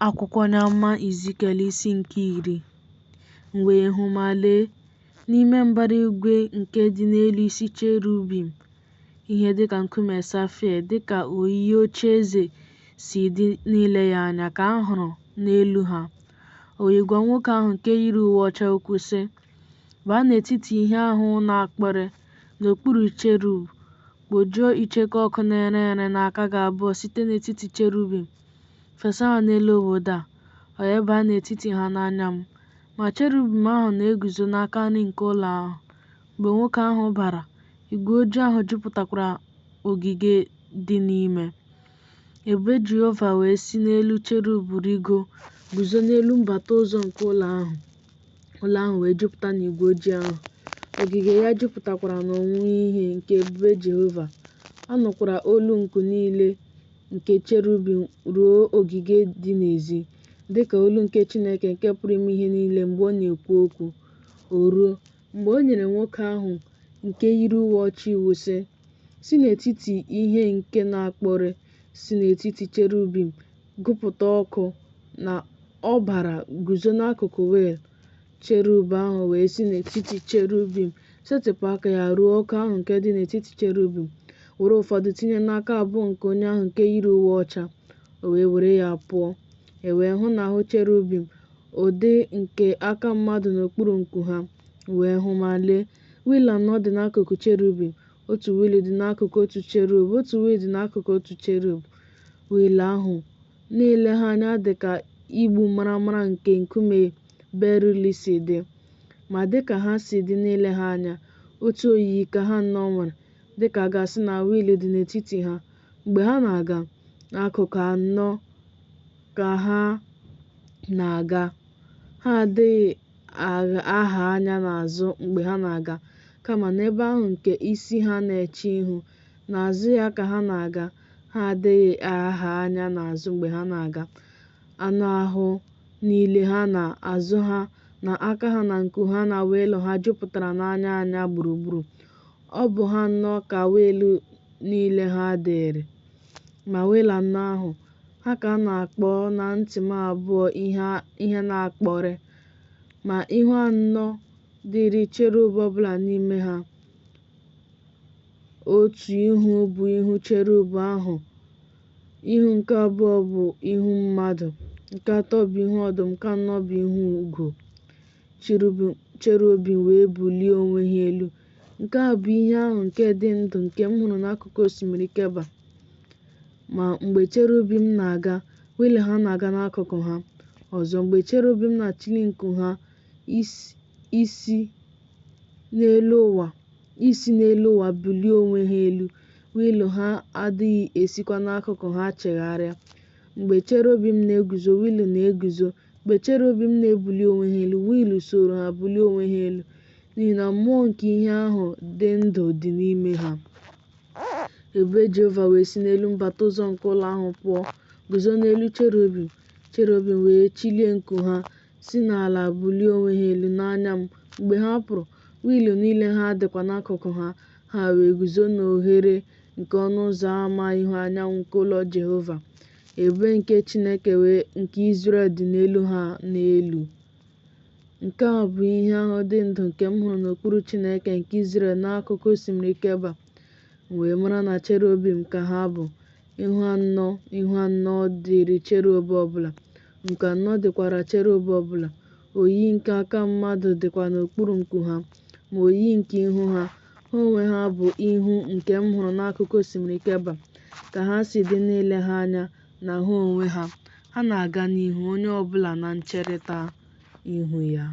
Akwụkwọ onye amụma Izikiel isi nke 10. M wee hụ, ma lee, n'ime mbara igwe nke dị n'elu isi cherubim, ihe dịka nkume safaia, dịka oyiyi ocheeze si dị n'ile ya anya, ka a hụrụ n'elu ha. O wee gwa nwoke ahụ nke yiri uwe ọcha okwu, sị, Baa n'etiti ihe ahụ na-akpọre, n'okpuru cherub, kpojuo icheku ọkụ na-ere ere n'aka gị abụọ site n'etiti cherubim, fesa ha n'elu obodo a. O wee baa n'etiti ha n'anya m. Ma cherubim ahụ na-eguzo n'aka nri nke ụlọ ahụ, mgbe nwoke ahụ bara, igwe ojii ahụ jupụtakwara ogige dị n'ime. Ebube Jehova wee si n'elu cherub rịgoo, guzo n'elu mbata ụzọ nke ụlọ ahụ. Ụlọ ahụ wee jupụta n'igwe ojii ahụ, ogige ya jupụtakwara n'onwunwu ihe nke ebube Jehova. A nụkwara olu nku niile nke cherubim ruo ogige dị n'ezi, dị ka olu nke Chineke nke pụrụ ime ihe niile mgbe ọ na-ekwu okwu. O ruo, mgbe o nyere nwoke ahụ nke yiri uwe ọcha iwu, sị, Si n'etiti ihe nke na-akpọre, si n'etiti cherubim gụpụta ọkụ, na ọ bara guzo n'akụkụ wiil. Cherub ahụ wee si n'etiti cherubim setịpụ aka ya ruo ọkụ ahụ nke dị n'etiti cherubim, were ụfọdụ tinye n'aka abụọ nke onye ahụ nke yiri uwe ọcha, o wee were ya pụọ. E wee hụ n'ahụ cherubim ụdị nke aka mmadụ n'okpuru nku ha. M wee hụ, ma lee, wiil anọ dị n'akụkụ cherubim, otu wiil dị n'akụkụ otu cherub, otu wiil dị n'akụkụ otu cherub. Wiil ahụ n'ile ha anya dị ka igbu maramara nke nkume beril si dị, ma dị ka ha si dị n'ile ha anya, otu oyiyi ka ha anọ nwere, dị ka a ga-asị na wiil dị n'etiti ha. Mgbe ha na-aga, n'akụkụ anọ ka ha na-aga, ha adịghị aha anya n'azụ mgbe ha na-aga, kama n'ebe ahụ nke isi ha na-eche ihu, n'azụ ya ka ha na-aga, ha adịghị aha anya n'azụ mgbe ha na-aga. Anụ ahụ niile ha na azụ ha na aka ha na nku ha na wiil ha jupụtara n'anya anya gburugburu. Ọ bụ ha anọ ka wiil niile ha dịịrị. Ma wiil anọ ahụ, ha ka a na-akpọ na ntị m abụọ ihe na-akpọre. Ma ihu anọ dịịrị cherub ọbụla n'ime ha. Otu ihu bụ ihu cherub ahụ, ihu nke abụọ bụ ihu mmadụ, nke atọ bụ ihu ọdụm, nke anọ bụ ihu ugo. Cherubim wee bulie onwe ha elu. Nke a bụ ihe ahụ nke dị ndụ nke m hụrụ n'akụkụ osimiri Keba. Ma mgbe cherubim na-aga, wiil ha na-aga n'akụkụ ha. Ọzọ, mgbe cherubim na-achịli nku ha isi n'elu ụwa bulie onwe ha elu, wiil ha adịghị esikwa n'akụkụ ha chigharịa. Mgbe cherubim na-eguzo, wiil na-eguzo. Mgbe cherubim na-ebuli onwe ha elu, wiil soro ha bulie onwe ha elu, n'ihi na mmụọ nke ihe ahụ dị ndụ dị n'ime ha. Ebube Jehova wee si n'elu mbata ụzọ nke ụlọ ahụ pụọ, guzo n'elu cherubim. Cherubim wee chilie nku ha, si n'ala bulie onwe ha elu n'anya m mgbe ha pụrụ, wiil niile ha dịkwa n'akụkụ ha, ha wee guzo n'oghere nke ọnụ ụzọ ama ihu anyanwụ nke ụlọ Jehova. Ebube nke Chineke nke Izrel dị n'elu ha n'elu. Nke a bụ ihe ahụ dị ndụ nke m hụrụ n'okpuru Chineke nke Izrel n'akụkụ osimiri Keba. M wee mara na cherubim ka ha bụ. Ihu anọ ihu anọ dịịrị cherub ọbụla, nku anọ dịkwara cherub ọbụla. Oyiyi nke aka mmadụ dịkwa n'okpuru nku ha, ma oyiyi nke ihu ha, ha onwe ha bụ ihu nke m hụrụ n'akụkụ osimiri Keba, ka ha si dị n'ile ha anya na ha onwe ha, ha na-aga n'ihu, onye ọ bụla na ncherịta ihu ya.